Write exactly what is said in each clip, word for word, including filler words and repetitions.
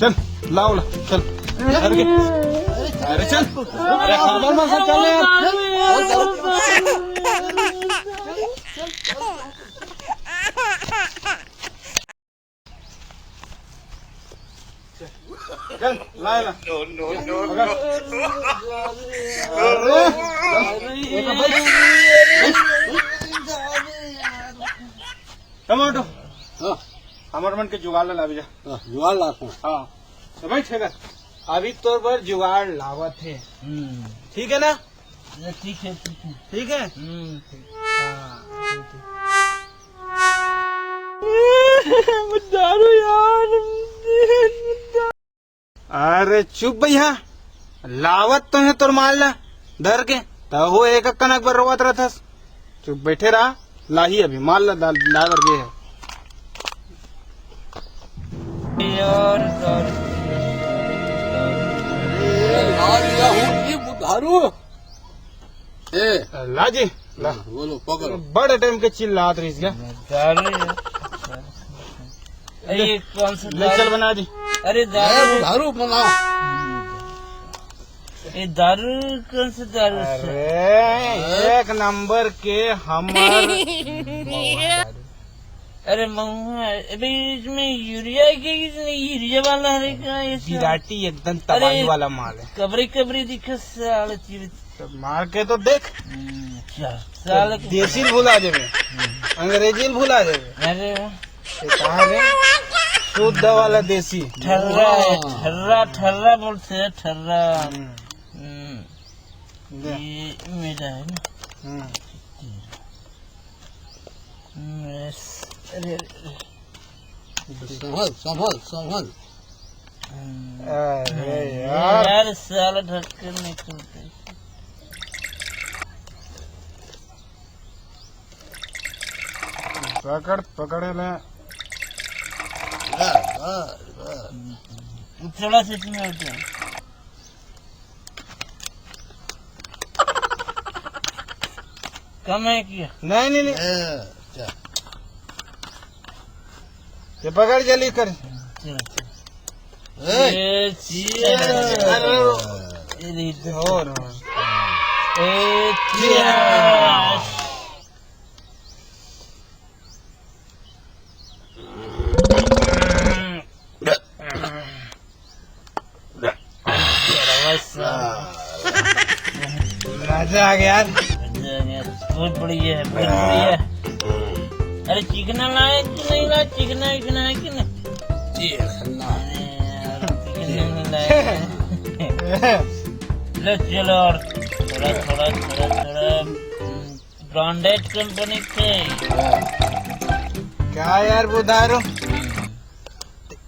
चल, लाओ ला, चल। अरे, अरे चल, अरे हर बार मत चल यार। चल, लाए ला। No, no, no, no। अरे, टमाटो। हाँ। हमर मन के जुगाड़ ला लाबे जा। हाँ, जुगाड़ ला। हाँ। तो बैठ, अभी तोर बर जुगाड़ लावत हे। हम्म। ठीक है ना? ये ठीक है, ठीक है। ठीक है? हम्म, ठीक। हाँ, ठीक है। दारू यार। अरे चुप भैया, लावत तो हे तोर माल ला धर के, त हो एक कनक बर रोवत रहथस। चुप बैठे रहा, लाही अभी माल ला दा-, लाए बर गे हे। यार, यार। ए, ला लिया हूँ जी बुधारू। ए। ला जी, ला। हाँ, बोलो, पकड़ो। बड़े टाइम के चिल्लात रहिस गा। दारू यार। अरे, ये कौन सा ले दारू? चल बना दी। अरे, ए, दारू। दारू बनाओ। ये दारू कौन सा दारू से? अरे, एक नंबर के हमर अरे महुआ, अबे इसमें यूरिया है क्या? इसमें यूरिया वाला है क्या? ये सब विराटी एकदम तबाही अरे, वाला माल है। कबरी कबरी दिखे साले चीज। तो मार के तो देख। हम्म, चल, साले तो देसी भुला देबे, हम्म। अंग्रेजी भुला देबे। अरे वाह। ये कहाँ रे? शुद्ध वाला देसी। ठर्रा है, ठर्रा, ठर्रा बोलते हैं, ठर्रा। हम्म। हम्म। ले। ये मेरा है ना? हम्म। मैं स-, अरे, अरे, अरे। संभल, संभल, संभल। अरे यार। यार, साला ढक्कन नहीं खुलता। पकड़, पकड़ ले। थोड़ा सा इसमें और क्या? कम है क्या? नहीं, नहीं, नहीं। अच्छा। ये पकड़, जल्दी कर। चलो, चलो। ए, ये cheers। अरे, ये नहीं दे। और, और। ए, cheers। मजा आ गया यार। मजा आ गया। बहुत बढ़िया है, बहुत बढ़िया। अरे, चिकना लाए कि नहीं लाए? चिकना, चिकना है कि नहीं? चिकना। अरे यार, चिकना नहीं लाए। ले चलो, और थोड़ा, थोड़ा, थोड़ा, थोड़ा, हम्म, ब्रांडेड कंपनी के। क्या यार, बुधारू?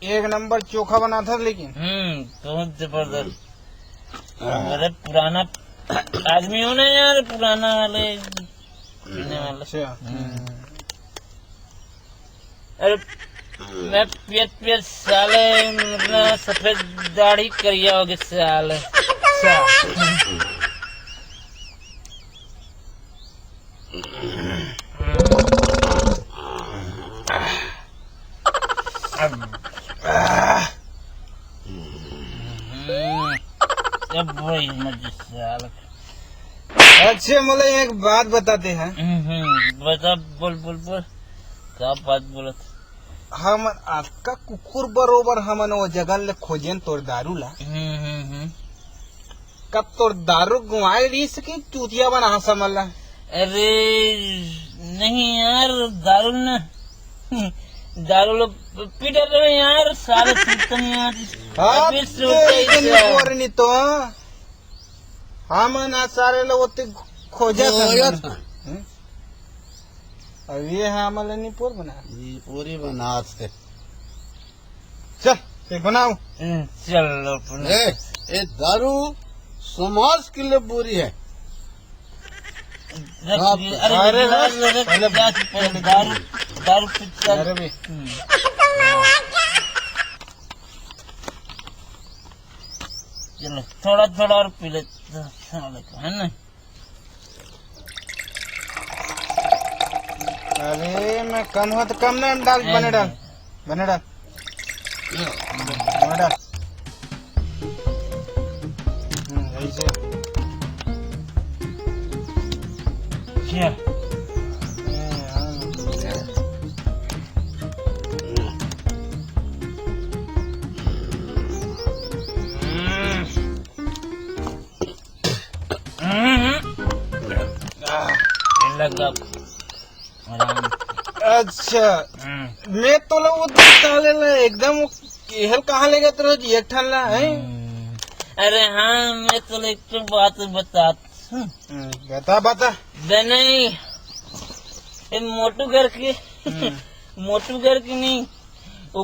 एक नंबर चोखा बनाता था लेकिन। हम्म, बहुत जबरदस्त। अरे, पुराना आदमी हो ना यार, पुराना वाले पीने वाले। अच्छा। हम्म। अरे, मैं पियत पियत साले, मतलब, सफेद दाढ़ी करिया हो गया साले। अच्छा। अब, अब वही मजे से हालत। अच्छा, मोला एक बात बताते हैं। हम्म, हम्म, बता, बोल, बोल, बोल। का बात बोलत? हमन अतका कुकुर बरोबर हमन वो जगह ले खोजेन तोर दारू ला। हम्म, हम्म, हम्म। कब तोर दारू गुआए रहीस कि चूतिया बना समझ ला? अरे, नहीं यार, दारू ना, दारू लोग पी डर रहे यार, सारे सुतन यार। हाँ, अभी ते सोते ही इतनी क्या? बोर नहीं तो, हाँ? हमन आज सारे लोग उतने खोजा था खोजा हमन। था। हम्म? अब ये है हमन ला नहीं पोर बना। ये पूरी बनास के। चल, एक बनाओ। हम्म, चल, अपन। ए, ए, दारू समाज के लिए बुरी है। रख आप दिए। अरे, अरे, गिलास रख, रख, पहले गिलास पहले दारू, दारू पी, चल। अरे भी। हम्म। चलो, थोड़ा, थोड़ा और पी ले, साले को, है ना? अरे, मैं कम हो तो कम ना डाल, बने डाल, बने डाल, बने डाल। हम्म, ऐसे। क्या? ए, हाँ। हम्म। हम्म। आह, ये लग गया। आराम। अच्छा, हम्म। मैं तो लोग वो साले ला एकदम वो केहल कहाँ ले गए तेरे जी एक ठन ला, हैं? हम्म। अरे हाँ, मैं तो एक तो बात बता। हम्म, बता, बता। दे नहीं, ये मोटू घर की, हम्म। मोटू घर की नहीं, वो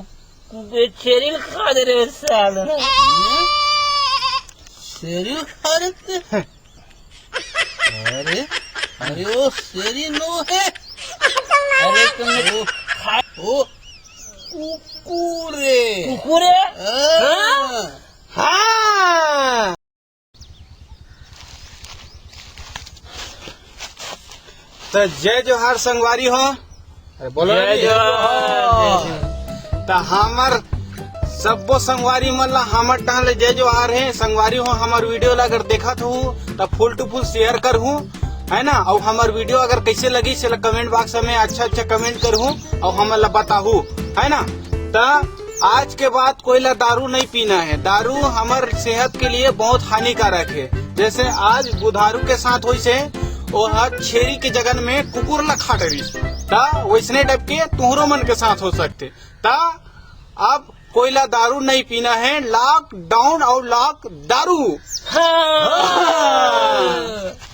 कुकुर छेरी खा दे रहे साले। छेरी खा रहे थे? अरे, अरे, वो शेरी नो है। अरे, तुमने ओ, खा- ओ, कुकुरे। कुकुरे? हाँ। हाँ। तो जय जोहार संगवारी हो। अरे बोलो जय ना जी। जोहार। त हमर सब्बो संगवारी मन ला हमर डहान ले जय जोहार हे। संगवारी हो, हमर video ला अगर देखत हो त full to full share करहू, है ना? अउ हमर video अगर कैसे लगी, सेला comment box में अच्छा अच्छा comment करहू अउ हमन ला बताहू, है ना? त आज के बाद कोई ला दारू नहीं पीना है। दारू हमर सेहत के लिए बहुत हानिकारक है। जैसे आज बुधारू के साथ होइस हे, ओह छेरी के जगह में कुकुर ला खा डरिस, त वैसने type के तुहरो मन के साथ हो सकथे। त अब कोई ला दारू नहीं पीना है, lockdown अउ lock दारू। हाँ। हाँ।